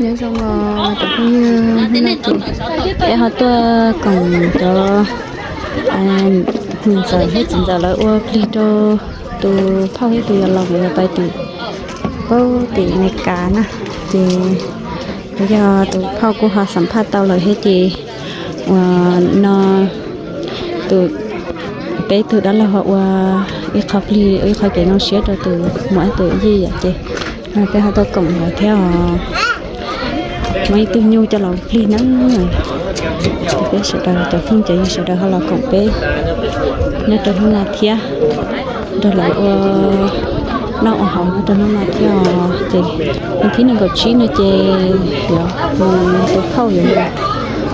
Nyob zoo os cov phooj ywg, hnub no ces peb ho tuaj koom cov niam ntxawm thiab txiv ntxawm lawv ua plig rau tus phauj thiab tus yawg laus nkawd yuav pais tim, pab tim Amelikas na. Ces yog tus phauj kuj ho xam phaj tau lawm thiab ces uas no tus, peb tug dab laug ho ua ib qho plig ib qho kev zoo siab rau tus muam tus yij yom ces peb ho tuaj koom lawv thiab os. Muaj ib tug nyuj coj los plig na. Peb sawv daws cov phooj cov ywg sawv daws ho los koom peb nyob rau hnub no thiab, nrog lawv ua noj ua haus nyob rau hnub no thiab os. Ces hnub thib nees nkaum tsib no ces yuav mus, tus phauj yuav mus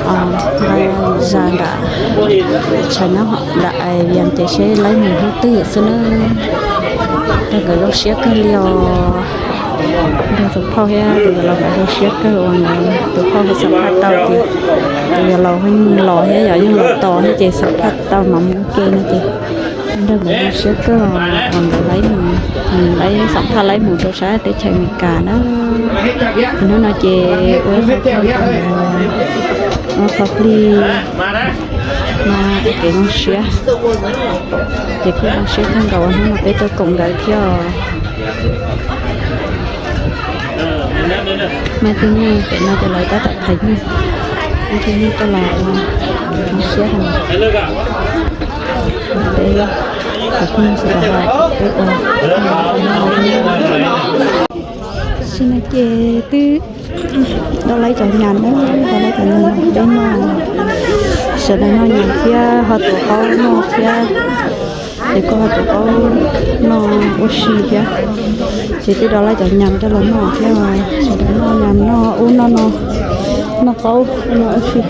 nqa zas nram, tshais nyob nram Ais Vias ces seb lawv mus hnub twg xwb na. Nrog nkawd zoo siab kawg li os. Nrog tus phauj thiab tus yawg laus nkawd zoo siab kawg uas tus phauj ho xam phaj tau ces tus yawg laus ho los thiab yog yeej los tos thiab ces xam phaj tau mam mus ua ke no ces nrog nkawd zoo siab kawg uas nkawd lawv mus, lawv xam phaj lawv mus rau sab teb chaws Amelikas na. Hnub no ces ua ib qho plig, ua qho plig no kev zoo siab. Ces kuj zoo siab kawg nkaus uas hnub no peb tuaj koom nkawd thiab os. Mas tus nyuj pem no ces lawv tab tom thaiv nyuj, tus nyuj tuaj los zoo siab heev. Peb cov phooj ywg sawv daws peb ua. Tam sim no ces twb do lawv cov nyam na, do lawv cov nyam peb noj, sawv daws noj nyam thiab ho tuav qaub noj thiab, ces kuj ho tuav qaub noj ua si thiab. Ces twb do lawv cov nyam coj los noj thiab, sawv daws noj nyam noj ub noj no, noj qaub noj ua si.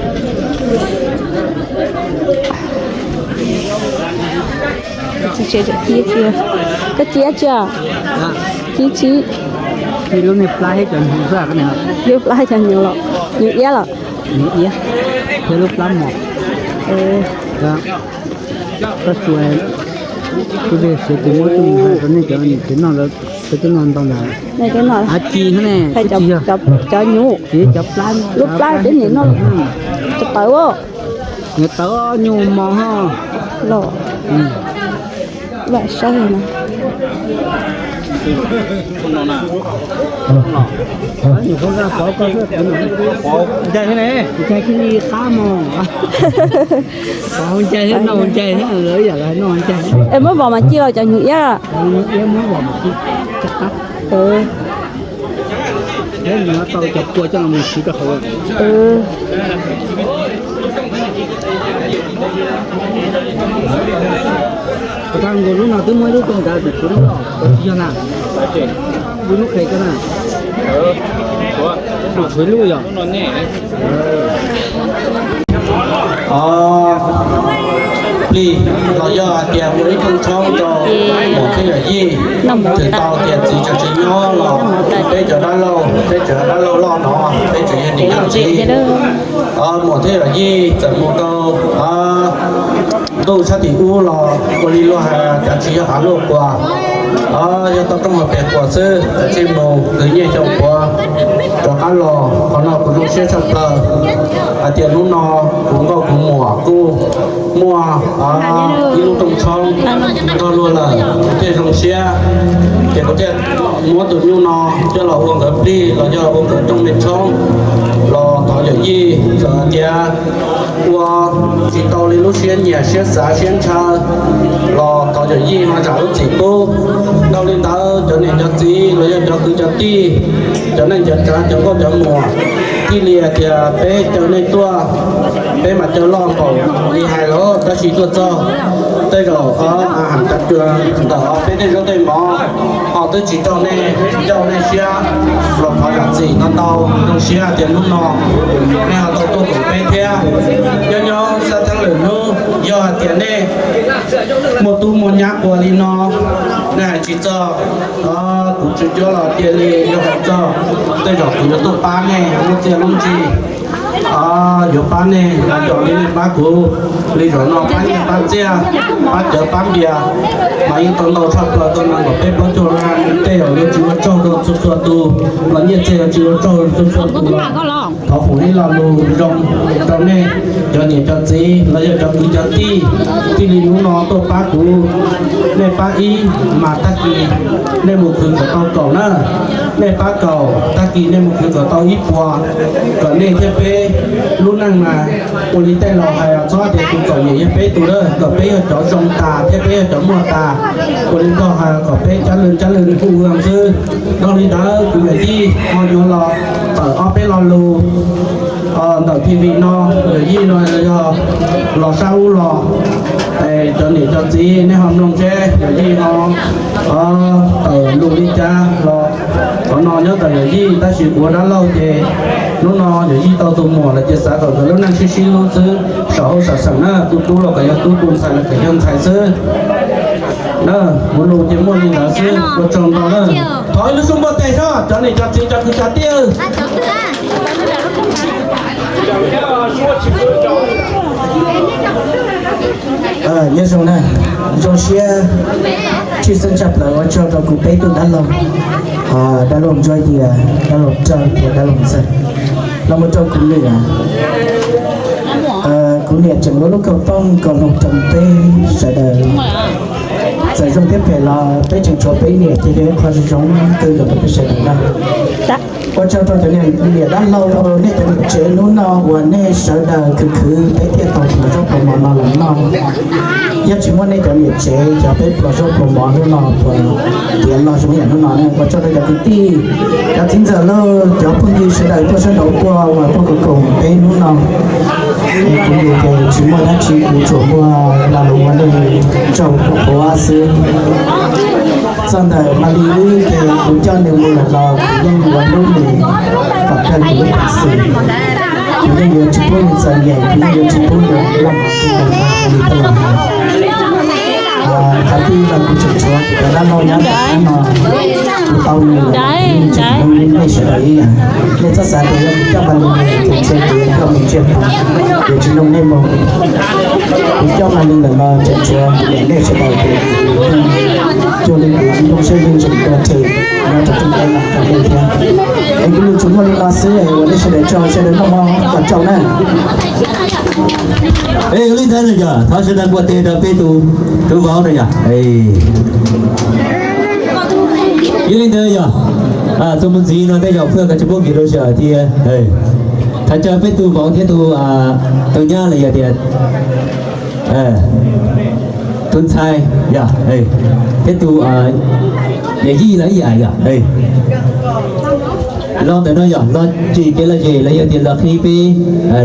Txiv tsev tseem cia txiv, koj cia tsis? Cia tsis. Cia lub niag plab thiab cov nyuj xwb. Lub plab cov nyuj los, nyuj iab los? Nyuj iab thiab lub plab mos. Koj xyuas, kuv tias xyuas kuv muab tus mus hais rau nej cov niam tsev noj lawm, peb twb noj ntau ntawd. Av ci ne, cov nyuj, cov plab, lub plab peb niam noj, cov tawv, nyuj tawv nyuj mos ho los. Vaj saib no. Nyuam qhuav nqa qhov koj xwb, qhov ncais thiab ne, ncais thiab li qab mos. Qhov ncais thiab noj ncais thiab, lawv yam lawv noj ncais. Es muab vom mas ci los cov nyuj iab. Nyuj iab muab vom mas ci, cov qab. Nws tau cov pua coj los mus siv rau hauv. Tag nkaus lub no twb muab ib lub rau nrad, tshuav lub no, tsis yog na. Lub lub qhe ko na. Tshuav lub yog. Plig los yog hais tias ua ib rooj tshoob rau muam thiab yawm yij, twb tau tias txiv tseem tsis nyob los peb cov dab laug, peb cov dab laug loj no, peb tseem yog niam yog txiv. Muam thiab yawm yij txawm mus rau ntuj sab tim ub los ua li luag hais, kav tsis yog hav luaj quas. Yog tau rooj hauv pes quas xwb, kav tsis mus khwv nyiaj xyoo puav rov qab los. Qhov no kuv zoo siab tshaj plaws hais tias hnub no kuv nkauj kuv muam kuj muaj ib lub rooj tshoob nrog luag lawm, kuv thiaj zoo siab. Ces kuv thiaj muab tus nyuj no coj los ua nkawd plig los yog ua nkawd rooj me tshoob los thov yawm yij, txawm hais tias ua tsis tau li lub siab nyiam siab xav siab ntshaw los thov yawm yij ho zam lub txim pub. Dhau li ntawd cov niam cov txiv los yog cov kwv cov tij, cov neej cov tsav, cov nkauj cov muam, thiaj li hais tias peb caw nej tuaj, peb mas caw loj npaum li hais los tab sis tuaj txog tej zaum o a ham cav cua ntawm peb tej zaub tej mov ho twb tsis raug nej ncauj nej siab los thov zam txim no ntau. Zoo siab hais tias hnub no nej ho tau tuaj koom peb thiab. Nyob nyob sab theeb lwm hnub yog hais tias nej muaj tub muaj nyab quas li no, nej hais tsis txog, kuv tswv cuab los cia li yog hais txog, tej zaum kuv yuav tuaj pab nej lub txiaj lub ntsig. Yuav pab nej los yog li nej pab kuv, li zaum no pab nyiaj pab txiaj, pab cawv pab npias, mas yeej tau ntau tshaj plaws, tau nees nkaum peb plaub caug lab. Tej zaum yuav tsis ua tsaug rau txhua txhua tus, los nyiaj txiag yuav tsis ua tsaug rau txhua txhua tus los thov foom ib lo lus zoo rau nej cov niam cov txiv los yog cov kwv cov tij. Txij li hnub no tuaj pab kuv, nej pab ib mas tag kis nej mus khwv kom tau kaum na, nej pab kaum tag kis nej mus khwv kom tau ib puas, kom nej thiab peb lub neej mas ua li tej laus hais, txhob tias tus txom nyem yog peb tus lawm, kom peb yog cov zoo tas thiab peb yog cov muaj tas. Ua li ntawd hais kom peb cab lwj cab lwj kuj ua xwb. Dhau li ntawd kuv yawm yij ho yuav los tawm ob peb lo lus ntawm T V no, yawm yij no yog los sab ub los, cov niam cov txiv nej ho mloog seb yawm yij no tawm lus li cas los. Qhov no nyob ntawm yawm yij, tab sis kuv ua dab laug ces hnub no yawm yij tau tus muam lawm ces xav kom nkawd lub neej sib sib hlub xwb, saum hauj sam xeem na, tus tub los kom yog tub, tus ntxhais los kom yog ntxhais xwb na. Kuv lus ces muaj li ntawd xwb, ua tsaug ntau na. Thov ib lub suab npuaj tes soj cov niam cov txiv cov kwv cov tij. Nyob zoo na, zoo siab tshwj xeeb tshaj plaws ua tsaug rau kuv peb tug dab laug, dab laug Ntsuab Yias, dab laug Raj thiab dab laug Ntxawg, los mus rau kuv niam. Kuv niam tseem muab lub kaus tooj kaus hlau rau peb sawv daws. Txawm zoo thiab phem los peb tseem tshuav peb niam ces yog ib qho zoo zoo kawg nkaus rau peb sawv daws na. Ua tsaug rau cov niam dab laug, nej cov niam tsev hnub no uas nej sawv daws khwv khwv peb thiaj tau pluas zaub pluas mov no los noj. Yog tsis muaj nej cov niam tsev ces peb pluas zaub pluas mov hnub no puas tiav loj zoo yam hnub no ne. Ua tsaug rau cov kwv tij, cov txiv ntxawm lauj, cov phooj ywg sawv daws tuaj sab nraud tuaj uas tuaj koom koom peb hnub no. Kuv yus ces tsis muaj dab tsi, kuv tsuas muaj lo lus ua nej tsaug qhuav qhuav xwb. Txog ntawm Malis wb ces kuv coj nws mus lawm los kuv yeej yuav hlub nws kom kawg kuv lub peev xwm. Kuv yeej yuav tsis pub nws txom nyem, kuv yeej yuav tsis pub nws loj mov tsis tau li tej los. Qhov twg los kuv tseem tshuav cov dab laug nyob ntawm no, kuv tau nws los kuv yeej tseem hlub nej sawv daws ib yam. Nej txhob xav tias yog kuv coj Malis mus ces ntshe kuv yuav coj mus ntsiag to, yuav tsis nrog nej mus. Kuv coj Malis ntawm no tseem tshuav niam nej sawv daws ces cuag li kuv ib lub siab yeej tseem tuag rhe nyob rau txoj kev no rau nej thiab. Es kuv lus tsuas muaj li no xwb, ua nej sawv daws tsaug, sawv daws noj mov kom tsau na. Es ua li ntawd no yog thov sawv daws npuaj tes rau peb tus, tus vauv no yog. Yog li ntawd yog txuas mus ntxiv no tej zaum peb koj tsis pub nkim rau sawv daws tias thov caw peb tus vauv thiab tus, tus nyab los yog tias tus ntxhais yog, thiab tus yawm yij los ib yam yog. Los ntawm no yog los tsim kev lom zem los yog tias los qhib peb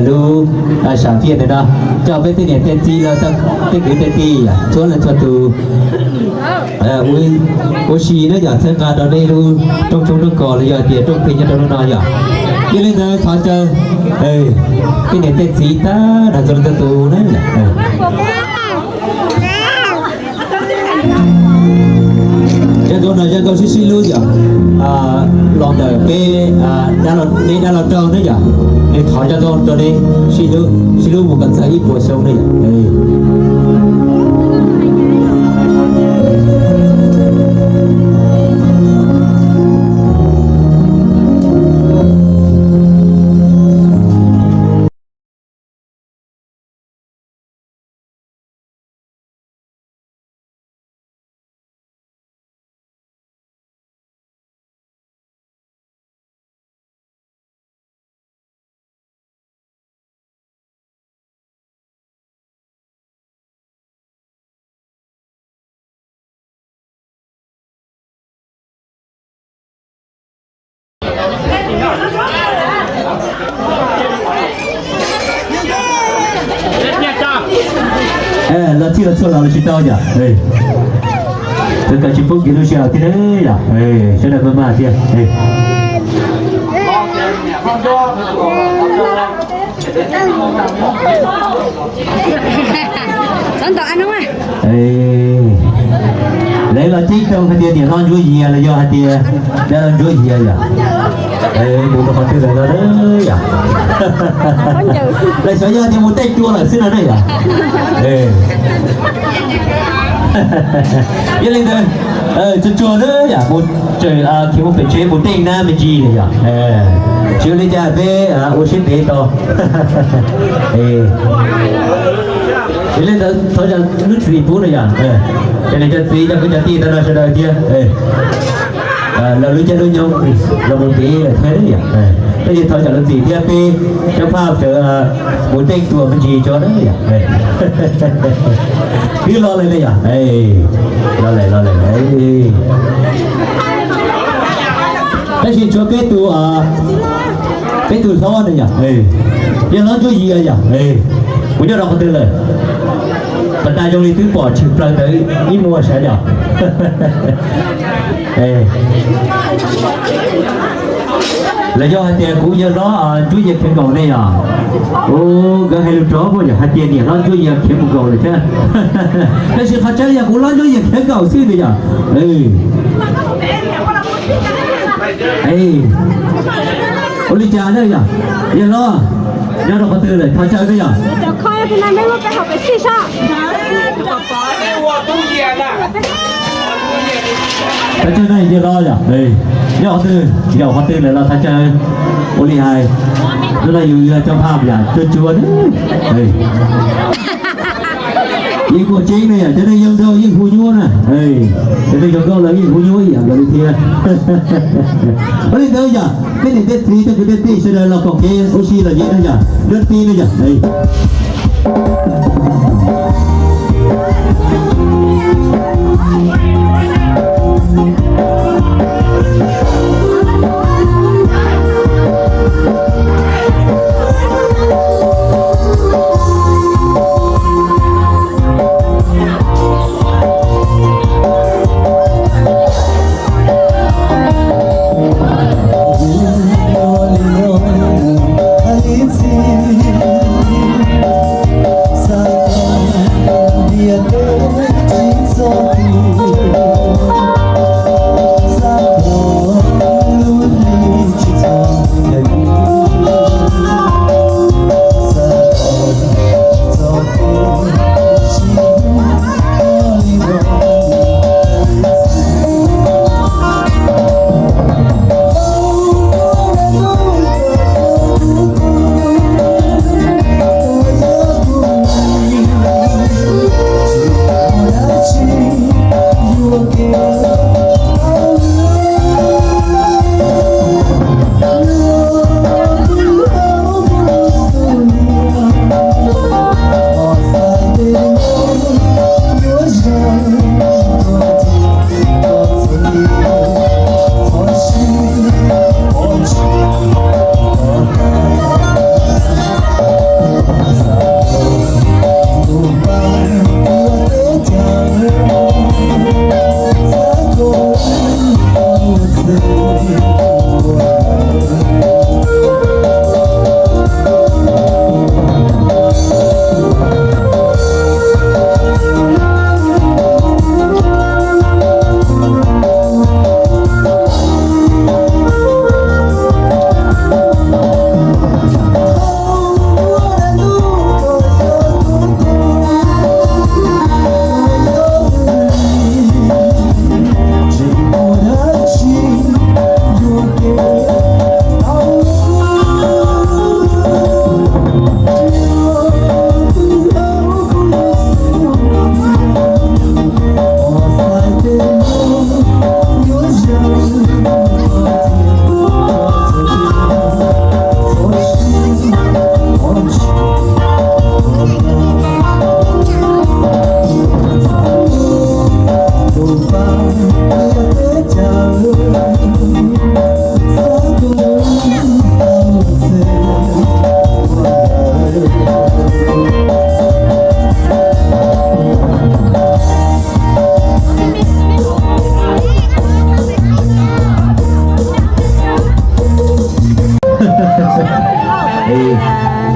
lub sam phiaj ntawm no, coj peb tej niam tej txiv los tej kwv tej tij txhua leej txhua tus ua si na yog txhawb nqa rau nej lub rooj tshoob rooj kos los yog tias rooj plig nyob rau hnub no yog. Yog li ntawd thov caw tej niam tej txiv tag nrho txhua leej txhua tus na. Zoo nkauj no zoo nkauj sib sib hlub yog los ntawm peb, peb dab laug rau ne yog, nws thov zoo nkauj rau nej sib hlub, sib hlub mus kom txog ib puas xyoo ne yog. Los txij los txhua los los tsis tau yom. Tus koj tsis pub kiag lub sij hawm thiab yom. Sawv daws maj maj thiab. Lawv los ceeb toom hais tias niam hlob Ntsuab Yias los yog hais tias dab laug Ntsuab Yias yom. Mus rau qhov twg lawm no yom? Lawv xyov yog tias mus tej cua lawm xwb no na yom. Yog li ntawd, tsuag tsuag na yom, mus tseem khiav mus pem tsev mus tej nab me ntsis na yom. Tsis ua li cas, peb ua siab ntev tau. Yog li ntawd thov zam lub txim pub na yom. Cov niam cov txiv cov kwv cov tij tau no sawv daws thiab, los lub caij lub nyoog los mus pem lawm thiab yom. Tab sis thov zam lub txim thiab, peb cov phaj sawv mus tej cua me ntsis tso na yom. Twb los lawm na yom. Los lawm los lawm. Tab sis tshuav peb tus, peb tus hlob na yom. Yog hlob Ntsuab Yias yom. Kuv nyob rau qhov twg lawm? Pas tas zoo li twb pom tshwm plaws ntawd ib muag sav yom. Los yog hais tias kuv yawg hlob Ntsuab Yias khiav nkaum ne yom. Nkawd hais lus rov muaj yom, hais tias niam hlob Ntsuab Yias khiav mus nkaum lawm thiab. Tab sis qhov tseeb yog kuv hlob Ntsuab Yias khiav nkaum xwb na yom. Ua li cas na yom? Yawg hlob, nyob rau qhov twg lawm, thov caw na yom. Thov caw na yawg hlob yom. Nyob qhov twg, yog qhov twg lawm los thov caw. Ua li hais, hnub no yus yog cov phaj yam tsuag tsuag. Yeej kuj tseeb na yom, cov neeg yau nraug yeej hu nyuaj na. Cov neeg zoo nkauj los yeej hu nyuaj ib yam nkaus li thiab. Ua li ntawd yom, peb niam peb txiv cov kwv cov tij sawv daws los koom kev ua si lom zem na yom, nyob tib na yom.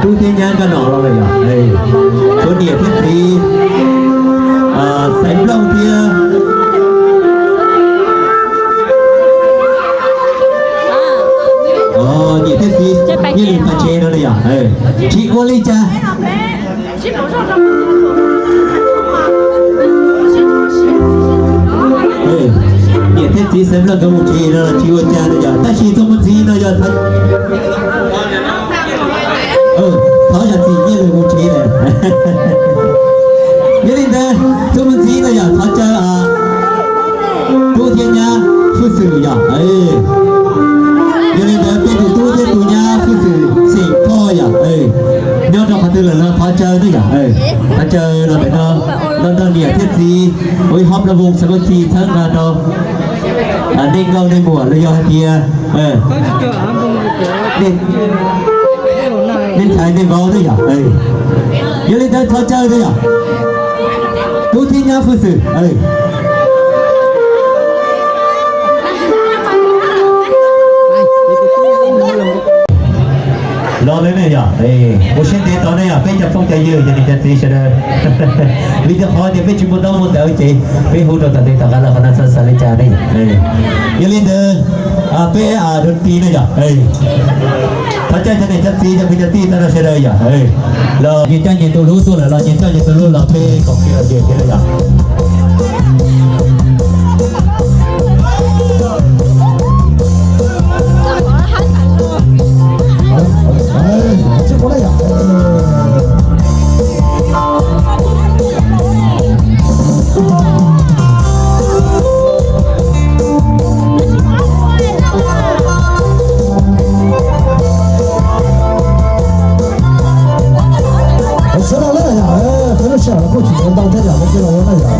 Tub thiab nyab nkag nraim los lawm yom. Tshuav niam thiab txiv, Xaiv Nplooj thiab Tsis ua li cas. Niam thiab txiv xeev Nplog nkawd mus tsev no los tsis ua cas no yog, tab sis txuj mus ntxiv no yog thov, thov zam txim nyiaj lwm mus tsev lawm. Yog li ntawd txuj mus ntxiv no yog thov caw tub thiab nyab Fwj Xwm yog. Yog li ntawd peb tus tub thiab tus nyab Fwj Xwm xeem Thoj yog, nyob rau qhov twg lawm los thov caw na yog. Thov caw los pem no, los nrog niam thiab txiv ua ib hom plaub voos xa koj khi txhawb nqa rau nej nkauj nej muam los yog hais tias nej ntxhais nej vauv na yog. Yog li ntawd thov caw na yog, tub thiab nyab Fwj Xwm. Los lawm ne yog, ua siab ntev tau ne yog peb cov phooj cov ywg cov niam cov txiv sawv daws. Vim rau qhov tias peb tsis muaj ntaub muaj ntawv ces peb hu rau tom ntej tom qab los qhov no xav xav li cas ne. Yog li ntawd peb dua ti ne yog, thov caw cov niam cov txiv cov kwv cov tij tau rau sawv daws yog, los nyias coj nyias tus hlub tuaj lawm los nyias coj nyias tus hlub los peb koom kiag los yog thiab yog. Sawv daws na yom, peb lub sij hawm kuj tsis tau ntau thiab yom, peb cia los ua na yom.